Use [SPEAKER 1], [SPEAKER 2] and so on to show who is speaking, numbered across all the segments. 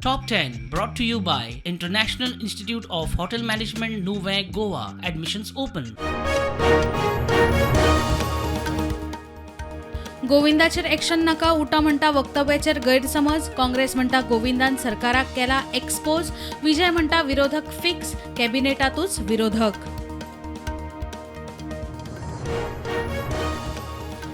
[SPEAKER 1] Top 10 brought to you by International Institute of Hotel Management, Nuvem, Goa. Admissions open.
[SPEAKER 2] गोविंदाचेर action नाका उटा म्हणटा वक्तव्याचेर गैरसमज. काँग्रेस म्हणटा गोविंदान सरकाराक केला एक्सपोज. विजय म्हणटा विरोधक फिक्स, कॅबिनेटातूच विरोधक.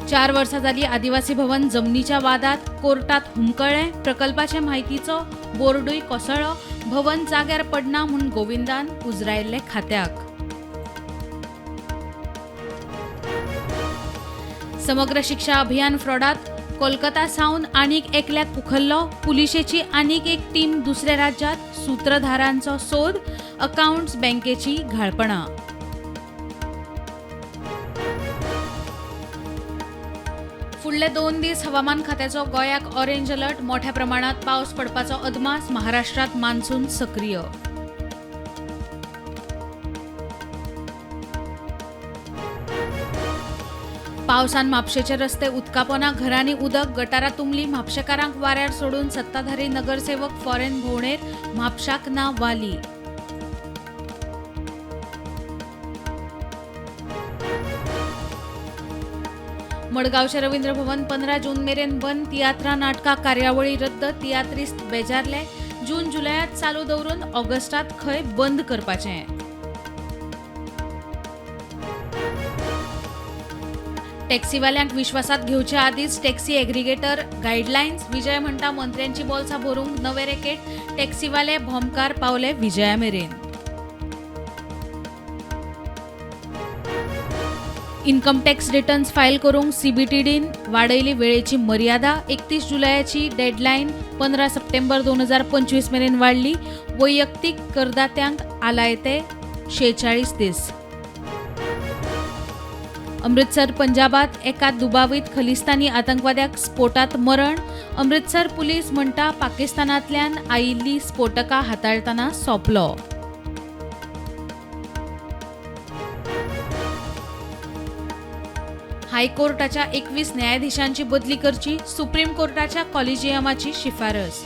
[SPEAKER 2] 4 वर्सां जाली आदिवासी भवन जमनीच्या वादात कोर्टात हुमकळ्ळें. प्रकल्पाचे म्हायतीचो बोर्डूय कोसळ्ळो. भवन जाग्यार पडना म्हूण गोविंदान उजरायल्ले खात्याक. समग्र शिक्षा अभियान फ्रॉडात कोलकाता सावन आनीक एकल्याक उखल्लो. पुलिशेची आनीक एक टीम दुसऱ्या राज्यात. सूत्रधारांचो सोद. अकाउंट्स बँकेची घाळपणां. फुडले 2 दीस हवामान खात्याचो गोंयाक ऑरेंज अलर्ट. मोठ्या प्रमाणात पावस पडपाचो अदमास. महाराष्ट्रात मान्सून सक्रीय. पावसान म्हापशेचे रस्ते उदकापोना. घरांनी उदक, गटारां तुंबली. म्हापशेकारांक वाऱ्यार सोडून सत्ताधारी नगरसेवक फॉरेन भोंवडेर. म्हापशाक ना वाली. मडगांवचे रवींद्र भवन 15 जून मेरेन बंद. तियात्रां, नाटकां, कार्यावळी रद्द. तियात्रिस्त बेजारले. जून जुलयात चालू दवरून ऑगस्टात खंय बंद करपाचें. टॅक्सीवाल्यांक विश्वासात घेवचे आदींच टॅक्सी एग्रीगेटर गायडलायन्स. विजय म्हणटा मंत्र्यांची बोल्सां भरूंक नवे रॅकेट. टॅक्सीवाले भोमकार पावले विजया मेरेन. इन्कम टॅक्स रिटर्न्स फायल करूंक सीबीटीडीन वाडयली वेळेची मर्यादा. 31 जुलयाची डेडलायन 15 सप्टेंबर 2025 मेरेन वाडली. वैयक्तीक करदात्यांक आलायते 46 दीस. अमृतसर पंजाबात एका दुबावीत खलिस्तानी आतंकवाद्याक स्फोटात मरण. अमृतसर पुलीस म्हणटा पाकिस्तानांतल्यान आयिल्ली स्फोटकां हाताळटना सोंपलो. हायकोर्टाच्या 21 न्यायाधीशांची बदली करची सुप्रीम कोर्टाच्या कॉलिजियमाची शिफारस.